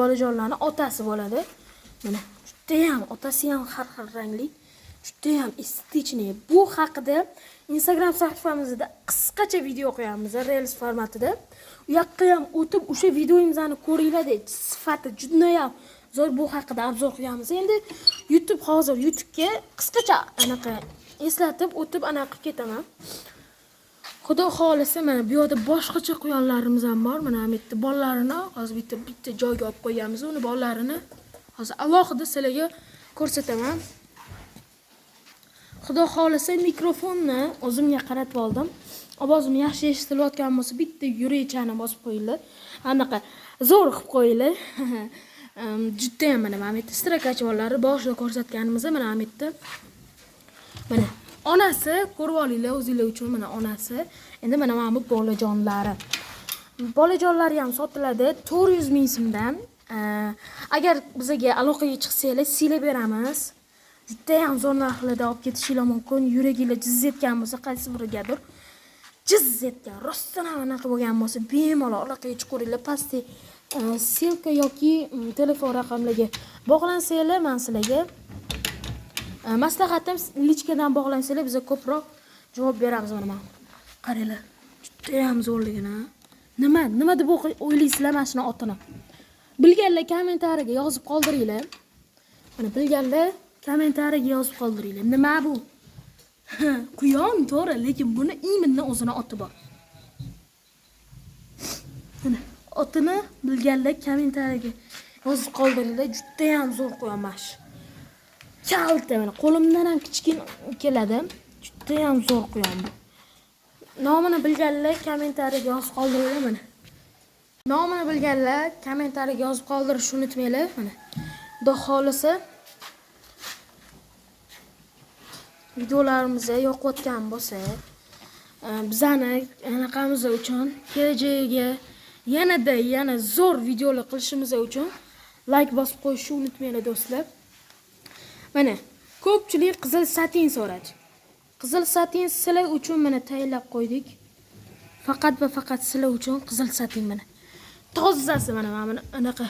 bolajonlarni otasi bo'ladi. Mana judayam otasi ham har xil rangli, judayam эстетичный. Bu haqida Instagram sahifamizda qisqacha video qo'yamiz, Reels formatida. U yoqqa ham o'tib o'sha videomizni ko'ringlar, sifati judayam zo'r. Bu haqida обзор qo'yamiz. Endi YouTube, hozir YouTube'ga qisqacha anaqa eslatib o'tib anaqa qilib ketaman. Xudo xohlasa, mana bu yoqda boshqacha quyonlarimiz ham bor. Mana bu yerda bolalarini hozir bitta bitta joyga olib qo'yganmiz. Uni bolalarini hozir alohida sizlarga ko'rsataman. Xudo xohlasa, mikrofonni o'zimga qaratib oldim. Ovozim yaxshi eshitilayotgan bo'lsa, bitta yurakchani bosib qo'yinglar. Anaqa zo'r qilib qo'yinglar. Judayam mana bu yerda строкач bolalari boshida ko'rsatganimizda, mana bu yerda mana onasi, ko'rib olinglar o'zinglar uchun, mana onasi. Endi mana bu bolajonlari. Bolajonlari ham sotiladi 400 ming so'mdan. Agar bizga aloqaga chiqsanglar, siylab beramiz. Judayam zo'r narxlarda olib ketishinglar mumkin. Yuraginglar jiz etgan bo'lsa, qaysi birigadir jiz etgan, rostdan ham anaqa bo'lgan bo'lsa, bemalol aloqaga chiqaveringlar. Pastda ссылка yoki telefon raqamlariga bog'lansanglar, man sizlarga maslahatim, личка dan bog'lansanglar, biz ko'proq javob beramiz. Mana qaranglar, judayam zo'rligini. Nima deb o'ylaysizlar mana shuni otini? Bilganlar kommentariyaga yozib qoldiringlar. Mana bilganlar kommentariyaga yozib qoldiringlar. Nima bu? Quyon, to'g'ri, lekin buni именно o'zini oti bor. Mana otini bilganlar kommentariyaga yozib qoldiringlar. Judayam zo'r quyon mana shu. Kalta, mana qo'limdan ham kichkina keladi. Judayam zo'r quyon bu. Nomini bilganlar kommentariyaga yozib qoldiringlar mana. Nomini bilganlar kommentariyaga yozib qoldirishni unutmanglar mana. Xudo xohlasa, videolarimiz yoqayotgan bo'lsa, bizani anaqamiz uchun, kelajagiga yanada yana zo'r videolar qilishimiz uchun like bosib qo'yishni unutmanglar do'stlar. Mana ko'pchilik qizil satin so'radi. Qizil satin sizlar uchun mana tayyorlab qo'ydik. Faqat va faqat sizlar uchun qizil satin mana. Tozasi mana buni anaqa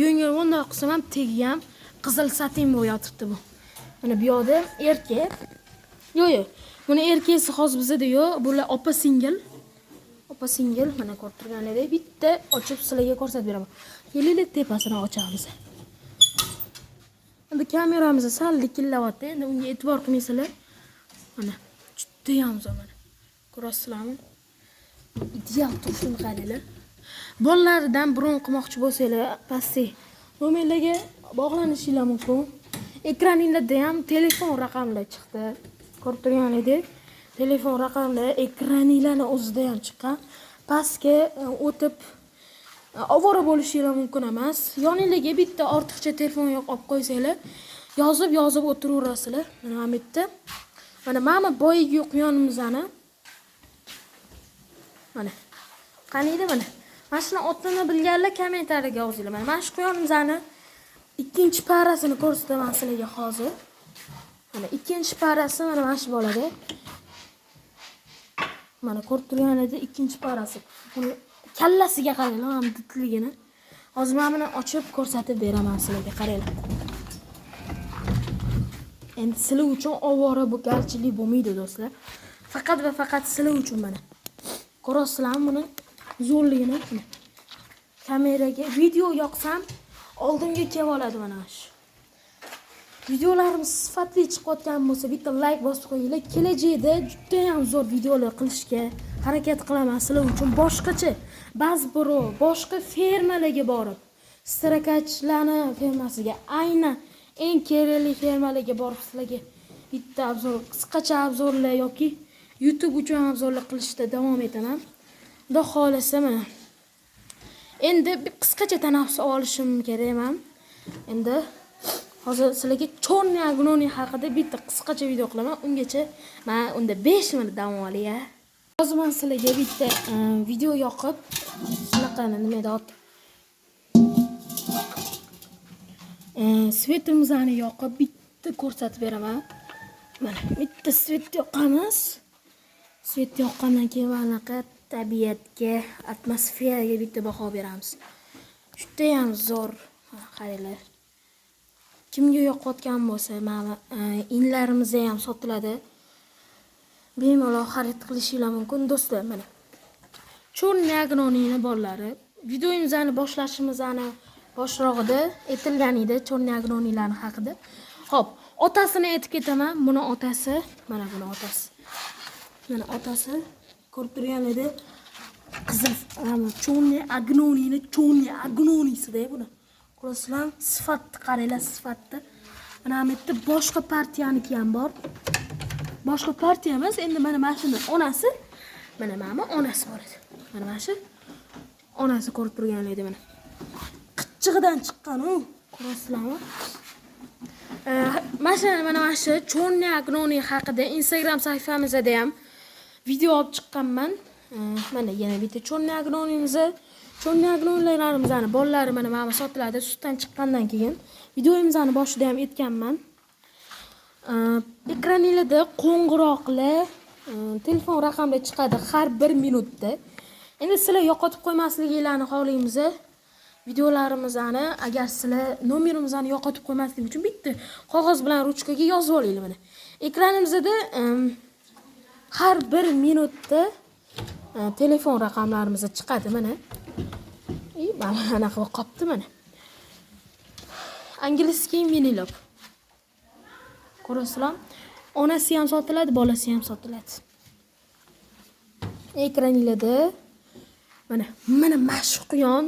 yengil bundoq qilsam ham tegi ham qizil satin bo'lib yotibdi bu. Mana bu yoqda erkak. Yo'q, yo'q. Buni erkasi hozir bizada yo'q. Bular opa singil. Opa singil mana ko'rib turganingizdek bitta ochib sizlarga ko'rsatib beraman. Kelinglar, tepasini ochamiz. Endi kameramiz sal likillayapti. Endi unga e'tibor qilmaysizlar. Mana judayam zo'r mana. Ko'rasizlarmi? Ideal turishini qaranglar. Bolalaridan bron qilmoqchi bo'lsanglar, pastki nomerlarga bog'lanishinglar mumkin. Ekraninglarda ham telefon raqamlar chiqdi. Ko'rib turganingizdek, telefon raqamlari ekraninglarning o'zida ham chiqqan. Pastga o'tib ovora bo'lishinglar mumkin emas. Yoninglarga bitta ortiqcha telefon yo'q olib qo'ysanglar, yozib-yozib o'tiraverasizlar. Mana bu yerda. Mana boyagi quyonimizni. Mana. Qaniydi mana? Mana shuni otini bilganlar kommentariyaga yozinglar. Mana shu quyonimizni ikkinchi parasini ko'rsataman sizlarga hozir. Mana ikkinchi parasi mana shu bo'ladi. Mana ko'rib turganingizdek ikkinchi parasi. Buni kallasiga qaranglar, mana ditligini. Hozir men buni ochib ko'rsatib beraman sizlarga, qaranglar. Endi sizlar uchun ovora bo'lganchilik bo'lmaydi do'stlar. Faqat va faqat sizlar uchun mana. Ko'rasizlarmi buni zo'rligini? Mana. Kameraga video yoqsam oldimga kelib oladi mana shu. Videolarimiz sifatli chiqayotgan bo'lsa, bitta like bosib qo'yinglar. Kelajakda juda ham zo'r videolar qilishga harakat qilaman sizlar uchun. Boshqacha, ba'zi birov boshqa fermalarga borib, строкач larni fermasiga, aynan eng kerakli fermalarga borib sizlarga bitta обзор, qisqacha обзор lar yoki YouTube uchun обзор lar qilishda davom etaman. Xudo xohlasa mana. Endi bir qisqacha tanaffus olishim kerak man. Endi hozir sizlarga черный огнёвный haqida bitta qisqacha video qilaman. Ungacha men unda 5 minut dam olay. Hozir men sizlarga bitta video yoqib, shunaqani nima deyapti? Svetimizni yoqib bitta ko'rsatib beraman. Mana bitta svet yoqamiz. Svet yoqqandan keyin mana bunaqa tabiatga, atmosferaga bitta baho beramiz. Judayam zo'r. Qaranglar. Kimga yoqayotgan bo'lsa, mana inlarimizda ham sotiladi. Bemalol xarid qilishinglar mumkin do'stlar, mana. Черный агнонини bolalari. Videomizni boshlashimizni boshrog'ida aytilgan edi черный агнониларni haqida. Xo'p, otasini aytib ketaman. Buni otasi, mana buni otasi. Mana otasi ko'rib turganlarda qizil черный агнонини черный агнониси-da buni. Ko'rasizlar, sifatni qaranglar, sifatni. Mana bu yerda boshqa partiyaniki ham bor. Boshqa partiya emas, endi mana shuni onasi, mana bu onasi bor edi. Mana shu onasi ko'rib turganlarda mana. Qichig'idan chiqqan u, ko'rasizlarmi? Mana shu черный агнони haqida Instagram sahifamizda ham video olib chiqqanman. Mana yana bitta черный агнонimizni, черный агнониlarimizni bolalari mana sotiladi sutdan chiqqandan keyin. Videomizni boshida ham aytganman. Ekraningizda qo'ng'iroqlar, telefon raqamlar chiqadi har bir minutda. Endi sizlar yo'qotib qo'ymasliginglarni xohlaymiz. Videolarimizni agar sizlar nomerimizni yo'qotib qo'ymaslik uchun bitta qog'oz bilan ruchkaga yozib olinglar mana. Ekranimizda har bir minutda telefon raqamlarimiz chiqadi mana. Mana anaqa bo'lib qolibdi mana. Английский минилоб. Ko'rasizlar? Onasi ham sotiladi, bolasi ham sotiladi. Ekraninglarda mana mana shu quyon,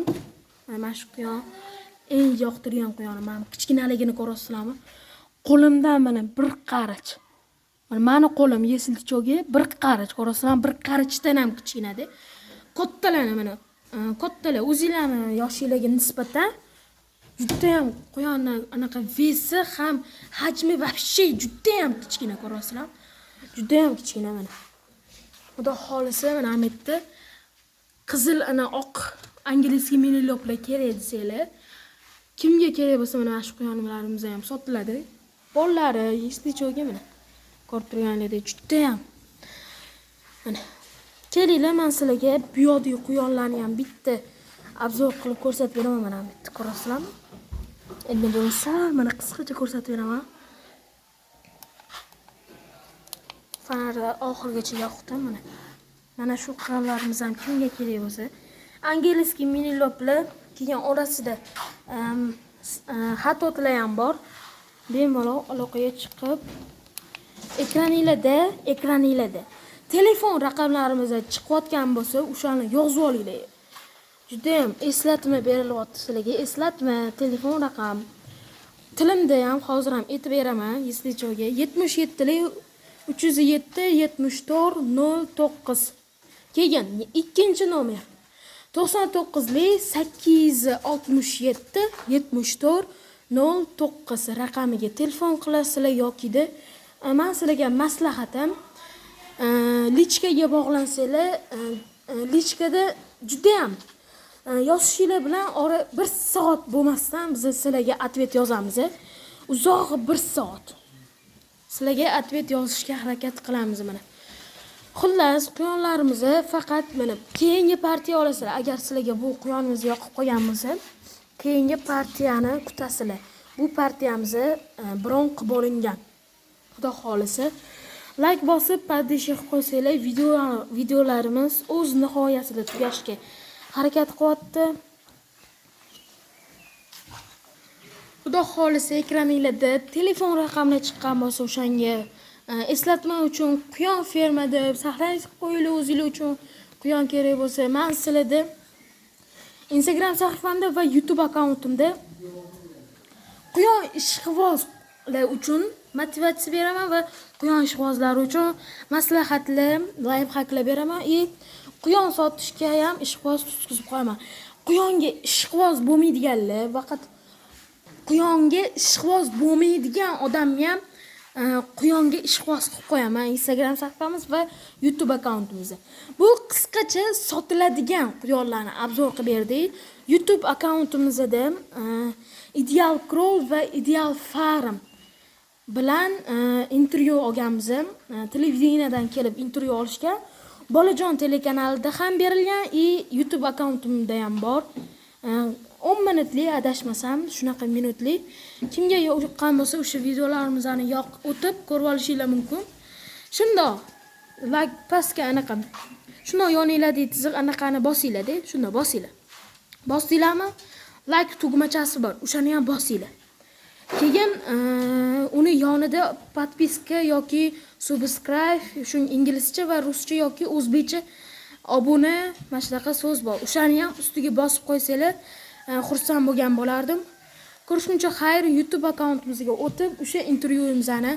mana shu quyon eng yoqtirgan quyonim. Mana kichkinaligini ko'rasizlarmi? Qo'limdan mana bir qarich. Mana mani qo'lim yesilchogi bir qarich, ko'rasizlarmi? Bir qarichdan ham kichkinada. Kattalarni mana, kattalar o'zinglarni yoshinglarga nisbatan juda ham quyonni anaqa вес i ham hajmi вообще juda ham kichkina, ko'rasizlar? Juda ham kichkina mana. Xudo xolisa mana bu yerda qizil ana oq английский минилоб lar kerak desanglar, kimga kerak bo'lsa mana shu quyonlarimiz ham sotiladi. Bolalari yesilchogi mana ko'rib turganlaridek juda ham mana. Kelinglar, men sizlarga bu yoqdagi quyonlarni ham bitta обзор qilib ko'rsatib beraman. Mana bu yerda ko'rasizlarmi? Endi buni sal mana qisqacha ko'rsatib beraman. Fonarni oxirigacha yoqdim mana. Mana shu quyonlarimiz ham kimga kerak bo'lsa, английский минилоб lar keyin orasida xatotlar ham bor. Bemalol aloqaga chiqib ekraninglarda telefon raqamlarimiz chiqayotgan bo'lsa, o'shani yozib olinglar. Juda ham eslatma berilyapti sizlarga. Eslatma telefon raqam. Tilimda ham hozir ham aytib beraman, eslichoga 77 307 74 09. Keyin ikkinchi nomer 99 867 74 09 raqamiga telefon qilasizlar yokida men sizlarga maslahatim, личка ga bog'lansanglar, личка da juda ham yozishinglar bilan ora 1 soat bo'lmasdan biz sizlarga ответ yozamiz. Uzog'i 1 soat. Sizlarga ответ yozishga harakat qilamiz mana. Xullas, quyonlarimizni faqat mana keyingi partiya olasizlar. Agar sizlarga bu quyonimiz yoqib qolgan bo'lsa, keyingi partiyani kutasizlar. Bu partiyamizni bron qilib olingan. Xudo xolisa like bosib, подписка qilib qo'ysanglar, videolarimiz o'z nihoyasida tugashga harakat qilyapti. Xudo xolisa ekraninglarda telefon raqamlar chiqqan bo'lsa, o'shanga eslatma uchun quyon ferma deb saqlanib qo'yinglar o'zinglar uchun. Quyon kerak bo'lsa, men sizlarda Instagram sahifamda va YouTube akkauntimda quyon ishqibozlar uchun motivatsiya beraman va quyon ishqibozlari uchun maslahatlar, lifehacklar beraman. Quyon sotishga ham ishqiboz tutqizib qo'yaman. Quyonga ishqiboz bo'lmaydiganlar, faqat quyonga ishqiboz bo'lmaydigan odamni ham quyonga ishqiboz qilib qo'yaman Instagram sahifamiz va YouTube akkauntimizda. Bu qisqacha sotiladigan quyonlarni obzor qilib berdik. YouTube akkauntimizda Ideal Crow va Ideal Farm bilan intervyu olganmiz. Televideniyadan kelib intervyu olishgan. Bolajon telekanalida ham berilgan, YouTube akkauntimda ham bor. 10 minutli, adashmasam, shunaqa minutli. Kimga yoqqan bo'lsa, o'sha videolarimizni yoq o'tib ko'rib olishinglar mumkin. Shundoq like pastga anaqa, shundoq yoninglardagi chiziq anaqani bosinglar-da, shundoq bosinglar. Bosdinglarmi? Like tugmachasi bor, o'shani ham bosinglar. Keyin uni yonida подписка yoki subscribe, shu inglizcha va ruscha yoki o'zbekcha obuna, mana shunaqa so'z bor. O'shani ham ustiga bosib qo'ysanglar, xursand bo'lgan bo'lardim. Ko'rishguncha xayr, YouTube akkauntimizga o'tib, o'sha intervyuimizni,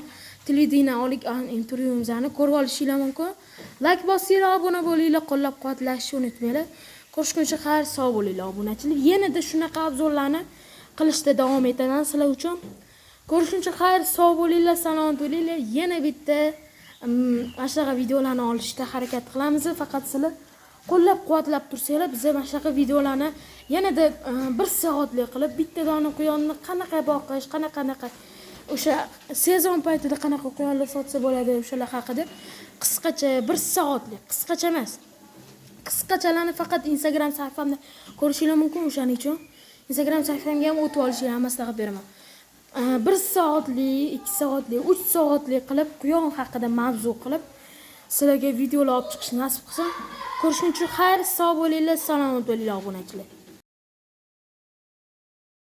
televideniye olgan intervyuimizni ko'rib olishinglar mumkin. Like bosinglar, obuna bo'linglar, qo'llab-quvvatlashni unutmanglar. Ko'rishguncha xayr, sog' bo'linglar, obunachilar. Yanada shunaqa обзор larni qilishda davom etaman sizlar uchun. Ko'rishguncha xayr, sog' bo'linglar, salomat bo'linglar. Yana bitta mana shunaqa videolarni olishda harakat qilamiz. Faqat sizlar qo'llab-quvvatlab tursanglar, biz mana shunaqa videolarni yanada bir soatlik qilib, bitta dona quyonni qanaqa boqish, qanaqa o'sha sezon paytida qanaqa quyonlar sotsa bo'ladi, o'shalar haqida qisqacha bir soatlik, qisqacha emas. Qisqachalarni faqat Instagram sahifamda ko'rishinglar mumkin, o'shaning uchun Instagram sahifamga ham o'tib olishinglarni maslahat beraman. 1 soatlik, 2 soatlik, 3 soatlik qilib quyon haqida mavzu qilib sizlarga videolar olib chiqishni nasib qilsin. Ko'rishguncha xayr, sog' bo'linglar, salomat bo'linglar, obunachilar.